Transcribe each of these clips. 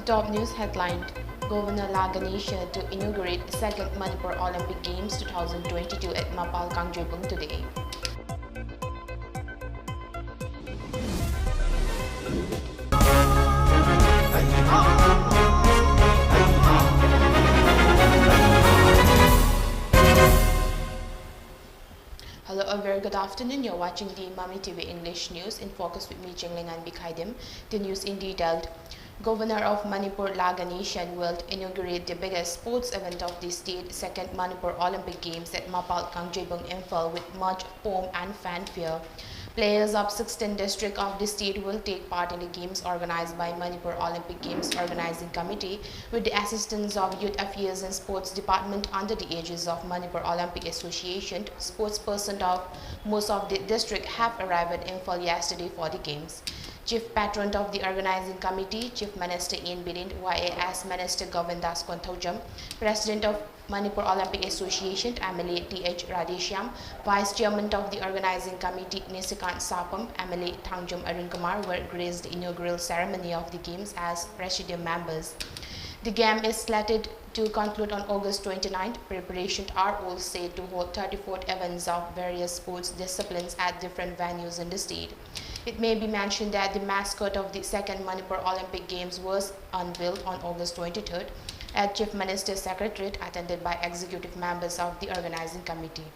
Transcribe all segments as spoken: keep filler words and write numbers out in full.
Top news headline: Governor La Ganesan to inaugurate second Manipur Olympic Games two thousand twenty-two at Mapal Kangjeibung today. Hello, a very good afternoon. You're watching the Mami T V English News in Focus with me, Chingling and Bikhaidem. The news in detail. Governor of Manipur, La Ganesan, will inaugurate the biggest sports event of the state, second Manipur Olympic Games at Mapal Kangjeibung, Imphal, with much pomp and fanfare. Players of sixteen districts of the state will take part in the games organized by Manipur Olympic Games Organizing Committee with the assistance of Youth Affairs and Sports Department under the aegis of Manipur Olympic Association. Sports personnel of most of the district have arrived in Imphal yesterday for the games. Chief patron of the organizing committee, Chief Minister N Biren, Y A S Minister Govindas Konthoujam, President of Manipur Olympic Association, M L A T H Radheshyam, Vice Chairman of the Organizing Committee, Nisikant Sapam, M L A Thangjam Arun Kumar were graced the inaugural ceremony of the games as presidium members. The game is slated to conclude on August twenty-ninth. Preparations are all set to hold thirty-four events of various sports disciplines at different venues in the state. It may be mentioned that the mascot of the second Manipur Olympic Games was unveiled on August twenty-third at Chief Minister's Secretariat, attended by executive members of the organizing committee.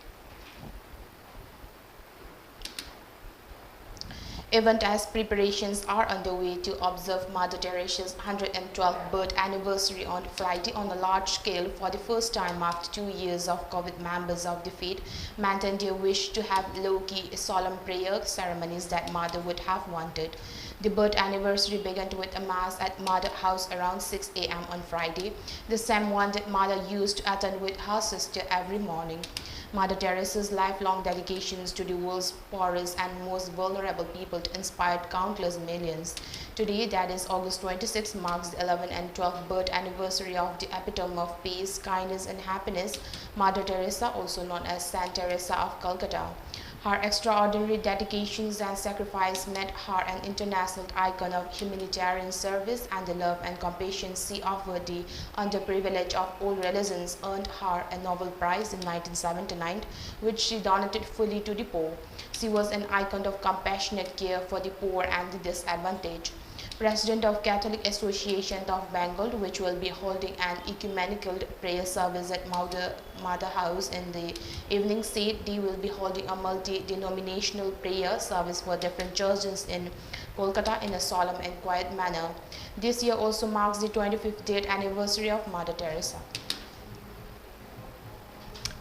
Even as preparations are underway to observe Mother Teresa's hundred and twelfth birth anniversary on Friday on a large scale for the first time after two years of COVID, members of the faith maintained their wish to have low-key solemn prayer ceremonies that Mother would have wanted. The birth anniversary began with a mass at Mother House around six a m on Friday, the same one that Mother used to attend with her sister every morning. Mother Teresa's lifelong dedications to the world's poorest and most vulnerable people inspired countless millions. Today, that is August twenty-six, marks the eleventh and twelfth birth anniversary of the epitome of peace, kindness, and happiness, Mother Teresa, also known as Saint Teresa of Calcutta. Her extraordinary dedications and sacrifice made her an international icon of humanitarian service, and the love and compassion she offered the underprivileged of all religions earned her a Nobel Prize in nineteen seventy-nine, which she donated fully to the poor. She was an icon of compassionate care for the poor and the disadvantaged. President of Catholic Association of Bengal, which will be holding an ecumenical prayer service at Mother, Mother House in the evening, said they will be holding a multi-denominational prayer service for different churches in Kolkata in a solemn and quiet manner. This year also marks the twenty-fifth death anniversary of Mother Teresa.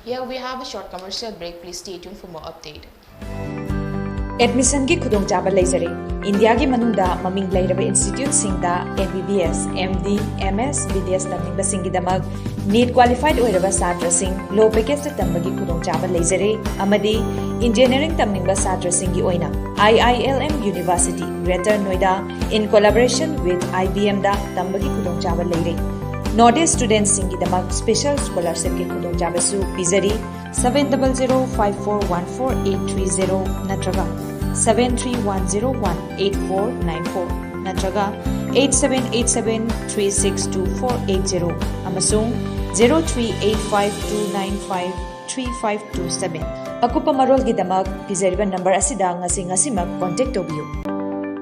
Here we have a short commercial break. Please stay tuned for more update. ꯑꯦꯗꯃꯤꯁꯟꯒꯤ ꯈꯨꯗꯣꯡꯆꯥꯕ ꯂꯩꯖꯔꯦ꯫ ꯏꯟꯗꯤꯌꯥꯒꯤ ꯃꯅꯨꯡꯗ ꯃꯃꯤꯡ ꯂꯩꯔꯕ ꯏꯟꯁꯇꯤꯇ꯭ꯌꯨꯠꯁꯤꯡꯗ M B B S, M D, M S, B D S ꯇꯝꯅꯤꯡꯕꯁꯤꯡꯒꯤꯗꯃꯛ NEET qualified ꯑꯣꯏꯔꯕ ꯁꯥꯇ꯭ꯔꯁꯤꯡ ꯂꯣ ꯄꯦꯀꯦꯖꯇ ꯇꯝꯕꯒꯤ ꯈꯨꯗꯣꯡꯆꯥꯕ ꯂꯩꯖꯔꯦ ꯑꯃꯗꯤ ꯏꯟꯖꯤꯅꯤꯌꯔꯤꯡ ꯇꯝꯅꯤꯡꯕ ꯁꯥꯇ꯭ꯔꯁꯤꯡꯒꯤ ꯑꯣꯏꯅ I I L M University, Greater Noida, in collaboration with I B M ꯗ ꯇꯝꯕꯒꯤ ꯈꯨꯗꯣꯡꯆꯥꯕ ꯂꯩꯔꯦ꯫ ꯅꯣꯔꯠ ꯏꯁ ꯁ꯭ꯇꯨꯗꯦꯟꯠꯁꯤꯡꯒꯤꯗꯃꯛ ꯁ꯭ꯄꯦꯁꯦꯜ ꯁ꯭ꯀꯣꯂꯔꯁꯤꯞꯀꯤ ꯈꯨꯗꯣꯡꯆꯥꯕꯁꯨ ꯄꯤꯖꯔꯤ꯫ Seven double zero five four one four eight three zero ꯅꯠꯇ꯭ꯔꯒ seven three one zero one eight four nine four ꯅꯠꯇ꯭ꯔꯒ eight seven eight seven three six two four eight zero ꯑꯃꯁꯨꯡ zero three eight five two nine five three five two seven꯫ ꯑꯀꯨꯞꯄ ꯃꯔꯣꯜꯒꯤꯗꯃꯛ ꯄꯤꯖꯔꯤꯕ number ꯑꯁꯤꯗ ꯉꯁꯤ ꯉꯁꯤꯃꯛ contact ꯇꯧꯕꯤꯌꯨ꯫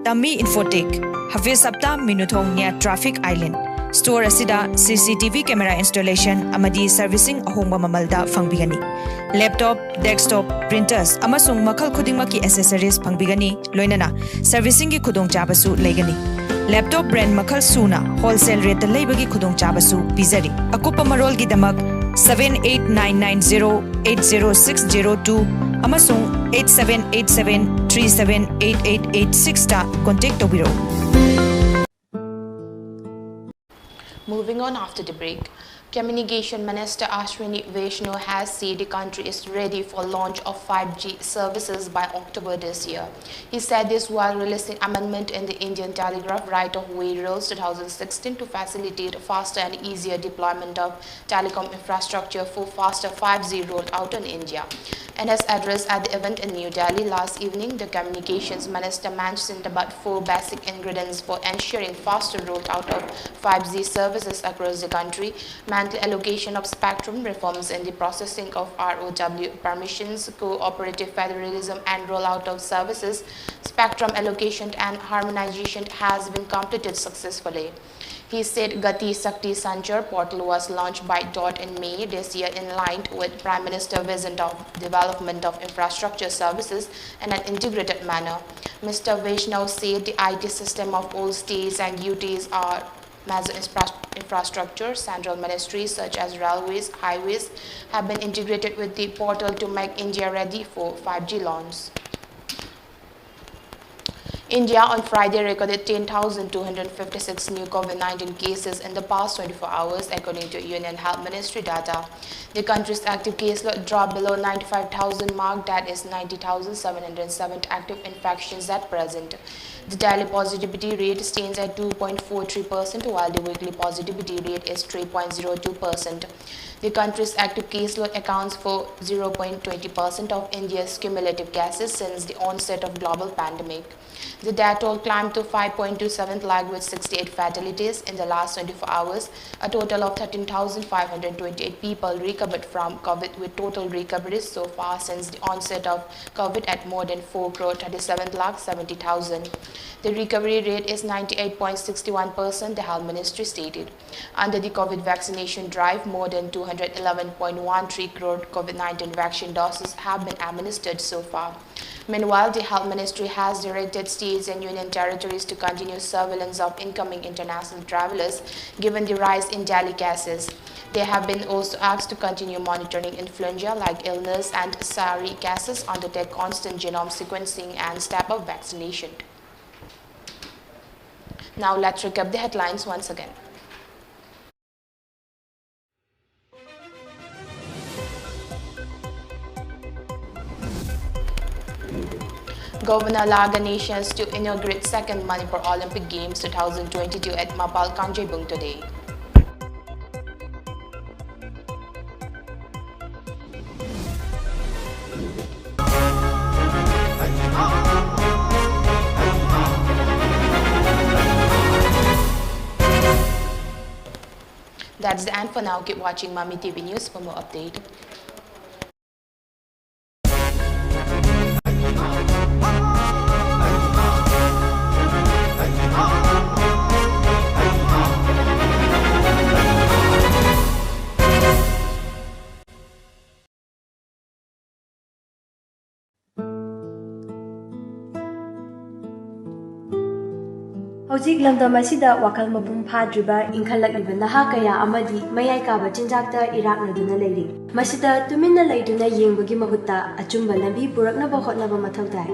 ꯇꯝꯃꯤ Infotech, ꯍꯐꯤꯖ ꯍꯞꯇꯥ, ꯃꯤꯅꯨꯊꯣꯡ ꯅꯤꯌꯥ traffic island. Store ꯑꯁꯤꯗ C C T V camera installation ꯑꯃꯗꯤ servicing ꯑꯍꯣꯡꯕ ꯃꯃꯜꯗ ꯐꯪꯕꯤꯒꯅꯤ꯫ ꯂꯦꯞꯇꯣꯞ, ꯗꯦꯁꯛꯇꯣꯞ, ꯄ꯭ꯔꯤꯟꯇꯔꯁ ꯑꯃꯁꯨꯡ ꯃꯈꯜ ꯈꯨꯗꯤꯡꯃꯛꯀꯤ accessories ꯐꯪꯕꯤꯒꯅꯤ, ꯂꯣꯏꯅꯅ servicingꯒꯤ ꯈꯨꯗꯣꯡꯆꯥꯕꯁꯨ ꯂꯩꯒꯅꯤ꯫ ꯂꯦꯞꯇꯣꯞ ꯕ꯭ꯔꯦꯟ ꯃꯈꯜ ꯁꯨꯅ ꯍꯣꯜꯁꯦꯜ ꯔꯦꯠꯇ ꯂꯩꯕꯒꯤ ꯈꯨꯗꯣꯡꯆꯥꯕꯁꯨ ꯄꯤꯖꯔꯤ꯫ ꯑꯀꯨꯞꯄ ꯃꯔꯣꯜꯒꯤꯗꯃꯛ seven eight nine nine zero eight zero six zero two ꯑꯃꯁꯨꯡ eight seven eight seven three seven eight eight eight six ꯇ ꯀꯣꯟꯇꯦꯛ ꯇꯧꯕꯤꯔꯛꯎ꯫ Moving on after the break. Communication Minister Ashwini Vaishnaw has said the country is ready for launch of five G services by October this year. He said this while releasing amendment in the Indian Telegraph Right of Way Rules two thousand sixteen to facilitate faster and easier deployment of telecom infrastructure for faster five G rollout in India. In his address at the event in New Delhi last evening, the Communications Minister mentioned about four basic ingredients for ensuring faster rollout of five G services across the country: mental allocation of spectrum, reforms in the processing of R O W permissions, cooperative federalism, and rollout of services. Spectrum allocation and harmonization has been completed successfully. He said Gati Shakti Sanchar portal was launched by DOT in May this year, in line with Prime Minister vision of development of infrastructure services in an integrated manner. Mister Vaishnaw said the I T system of all states and U Ts are major infra- infrastructure, central ministries such as railways, highways have been integrated with the portal to make India ready for five G launch. India on Friday recorded ten thousand two hundred fifty-six new COVID nineteen cases in the past twenty-four hours, according to Union Health Ministry data. The country's active caseload dropped below ninety-five thousand mark, that is ninety thousand seven hundred seven active infections at present. The daily positivity rate stands at two point four three percent, while the weekly positivity rate is three point zero two percent. The country's active caseload accounts for zero point twenty percent of India's cumulative cases since the onset of global pandemic. The death toll climbed to five point two seven lakh with sixty-eight fatalities in the last twenty-four hours. A total of thirteen thousand five hundred twenty-eight people recovered from COVID, with total recoveries so far since the onset of COVID at more than four crore thirty-seven lakh seventy thousand. The recovery rate is ninety-eight point six one percent, the health ministry stated. Under the COVID vaccination drive, more than two hundred eleven point one three crore COVID nineteen vaccine doses have been administered so far. Meanwhile, the health ministry has directed states and union territories to continue surveillance of incoming international travelers, given the rise in daily cases. They have been also asked to continue monitoring influenza-like illness and SARI cases, undertake constant genome sequencing, and step up vaccination. Now let's recap the headlines once again. Governor La Ganesan to inaugurate second Manipur Olympic Games two thousand twenty-two at Mapal Kangjeibung today. That's the end for now. Keep watching Mami T V News for more update. ꯍꯧꯖꯤꯛ ꯂꯝꯗꯝ ꯑꯁꯤꯗ ꯋꯥꯈꯜ ꯃꯄꯨꯡ ꯐꯥꯗ꯭ꯔꯤꯕ ꯏꯟꯈꯠꯂꯛꯂꯤꯕ ꯅꯍꯥ ꯀꯌꯥ ꯑꯃꯗꯤ ꯃꯌꯥꯏ ꯀꯥꯕ ꯆꯤꯟꯖꯥꯛꯇ ꯏꯔꯥꯛꯅꯗꯨꯅ ꯂꯩꯔꯤ꯫ ꯃꯁꯤꯗ ꯇꯨꯃꯤꯟꯅ ꯂꯩꯗꯨꯅ ꯌꯦꯡꯕꯒꯤ ꯃꯍꯨꯠꯇ ꯑꯆꯨꯝꯕ ꯂꯝꯕꯤ ꯄꯨꯔꯛꯅꯕ ꯍꯣꯠꯅꯕ ꯃꯊꯧ ꯇꯥꯏ꯫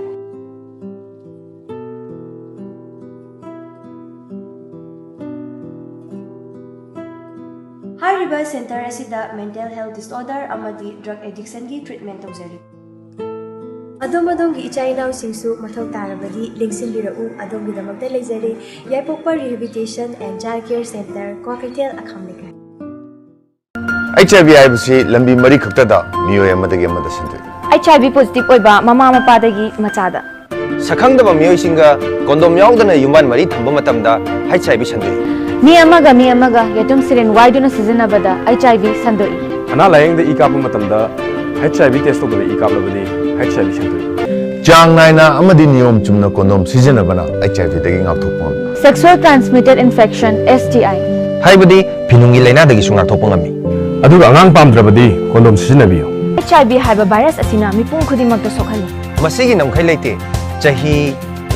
ꯍꯥꯏꯔꯤꯕ ꯁꯦꯟꯇꯔ ꯑꯁꯤꯗ mental health disorder ꯑꯃꯗꯤ drug addiction ꯒꯤ treatment ꯇꯧꯖꯔꯤ꯫ ꯑꯗꯣꯝ ꯑꯗꯣꯝꯒꯤ ꯏꯆꯥ ꯏꯅꯥꯎꯁꯤꯡꯁꯨ ꯃꯊꯧ ꯇꯥꯔꯕꯗꯤ ꯂꯦꯡꯁꯤꯟꯕꯤꯔꯛꯎ꯫ ꯑꯗꯣꯝꯒꯤꯗꯃꯛꯇ ꯂꯩꯖꯔꯦ ꯌꯥꯏꯄꯣꯛꯄ Rehabilitation and Child Care Center, Kwakeithel, ꯑꯈꯥꯝ ꯂꯩꯀꯥꯏ꯫ ꯑꯩꯆ ꯑꯥꯏ ꯚꯤ ꯍꯥꯏꯕꯁꯤ ꯂꯝꯕꯤ ꯃꯔꯤ ꯈꯛꯇꯗ ꯃꯤꯑꯣꯏ ꯑꯃꯗꯒꯤ ꯑꯃꯗ ꯁꯟꯗꯣꯛꯏ꯫ ꯑꯩꯆ ꯑꯥꯏ ꯚꯤ positive ꯑꯣꯏꯕ ꯃꯃꯥ ꯃꯄꯥꯗꯒꯤ ꯃꯆꯥꯗ꯫ ꯁꯛꯈꯪꯗꯕ ꯃꯤꯑꯣꯏꯁꯤꯡꯒ condom ꯌꯥꯎꯗꯅ ꯌꯨꯝꯕꯥꯟ ꯃꯔꯤ ꯊꯝꯕ ꯃꯇꯝꯗ ꯑꯩꯆ ꯑꯥꯏ ꯚꯤ ꯁꯟꯗꯣꯛꯏ꯫ ꯃꯤ ꯑꯃꯒ ꯃꯤ ꯑꯃꯒ ꯌꯦꯇꯨꯝ syringe ꯋꯥꯏꯗꯨꯅ ꯁꯤꯖꯤꯟꯅꯕꯗ ꯑꯩꯆ ꯑꯥꯏ ꯚꯤ ꯁꯟꯗꯣꯛꯏ꯫ ꯑꯅꯥ ꯂꯥꯌꯦꯡꯗ ꯏ ꯀꯥꯞꯄ ꯃꯇꯝꯗ ꯑꯩꯆ ꯑꯥꯏ ꯚꯤ test ꯇꯧꯗꯕ ꯏ ꯀꯥꯞꯂꯕꯗꯤ ꯑꯩꯆ ꯑꯥꯏ ꯚꯤ ꯁꯟꯗꯣꯛꯏ꯫ ꯆꯥꯡ ꯅꯥꯏꯅ ꯑꯃꯗꯤ ꯅꯤꯌꯣꯝ ꯆꯨꯝꯅ condom ꯁꯤꯖꯤꯟꯅꯕꯅ ꯑꯩꯆ ꯑꯥꯏ ꯚꯤꯗꯒꯤ ꯉꯥꯛꯊꯣꯛꯄ ꯉꯝꯃꯤ꯫ Sexual transmitted infection, S T I꯫ ꯍꯥꯏꯕꯗꯤ ꯐꯤꯅꯨꯡꯒꯤ ꯂꯥꯏꯅꯥꯗꯒꯤꯁꯨ ꯉꯥꯛꯊꯣꯛꯄ ꯉꯝꯃꯤ꯫ ꯑꯗꯨꯒ ꯑꯉꯥꯡ ꯄꯥꯝꯗ꯭ꯔꯕꯗꯤ condom ꯁꯤꯖꯤꯟꯅꯕꯤꯌꯨ꯫ ꯑꯩꯆ ꯑꯥꯏ ꯚꯤ ꯍꯥꯏꯕ virus ꯑꯁꯤꯅ ꯃꯤꯄꯨꯝ ꯈꯨꯗꯤꯡꯃꯛꯇ ꯁꯣꯛꯍꯜꯂꯤ꯫ ꯃꯁꯤꯒꯤ ꯉꯝꯈꯩ ꯂꯩꯇꯦ꯫ ꯆꯍꯤ,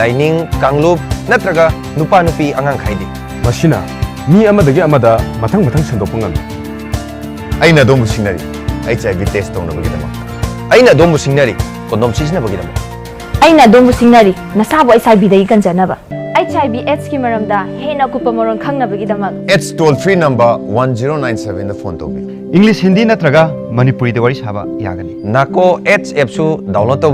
ꯂꯥꯏꯅꯤꯡ, ꯀꯥꯡꯂꯨꯞ ꯅꯠꯇ꯭ꯔꯒ ꯅꯨꯄꯥ ꯅꯨꯄꯤ ꯑꯉꯥꯡ ꯈꯥꯏꯗꯦ꯫ ꯃꯁꯤꯅ ꯃꯤ ꯑꯃꯗꯒꯤ ꯑꯃꯗ ꯃꯊꯪ ꯃꯊꯪ ꯁꯟꯗꯣꯛꯄ ꯉꯝꯃꯤ꯫ ꯑꯩꯅ ꯑꯗꯣꯝꯕꯨ ꯁꯤꯡꯅꯔꯤ, ꯑꯩꯆ ꯑꯥꯏ ꯚꯤ test ꯇꯧꯅꯕꯒꯤꯗꯃꯛ꯫ ꯑꯩꯅ ꯑꯗꯣꯝꯕꯨ ꯁꯤꯡꯅꯔꯤ, condom ꯁꯤꯖꯤꯟꯅꯕꯒꯤꯗꯃꯛ꯫ ꯑꯩꯅ ꯑꯗꯣꯝꯕꯨ ꯁꯤꯡꯅꯔꯤ, ꯅꯁꯥꯕꯨ ꯑꯩꯆ ꯑꯥꯏ ꯚꯤꯗꯒꯤ ꯀꯟꯖꯅꯕ꯫ ꯑꯩꯆ ꯑꯥꯏ ꯚꯤ AIDS ꯀꯤ ꯃꯔꯝꯗ ꯍꯦꯟꯅ ꯑꯀꯨꯞꯄ ꯃꯔꯣꯜ ꯈꯪꯅꯕꯒꯤꯗꯃꯛ꯫ AIDS toll free number one zero nine seven ꯗ phone ꯇꯧꯕꯤꯌꯨ꯫ English, Hindi ꯅꯠꯇ꯭ꯔꯒ ꯃꯅꯤꯄꯨꯔꯤꯗ ꯋꯥꯔꯤ ꯁꯥꯕ ꯌꯥꯒꯅꯤ꯫ NACO AIDS app ꯁꯨ download ꯇꯧ꯫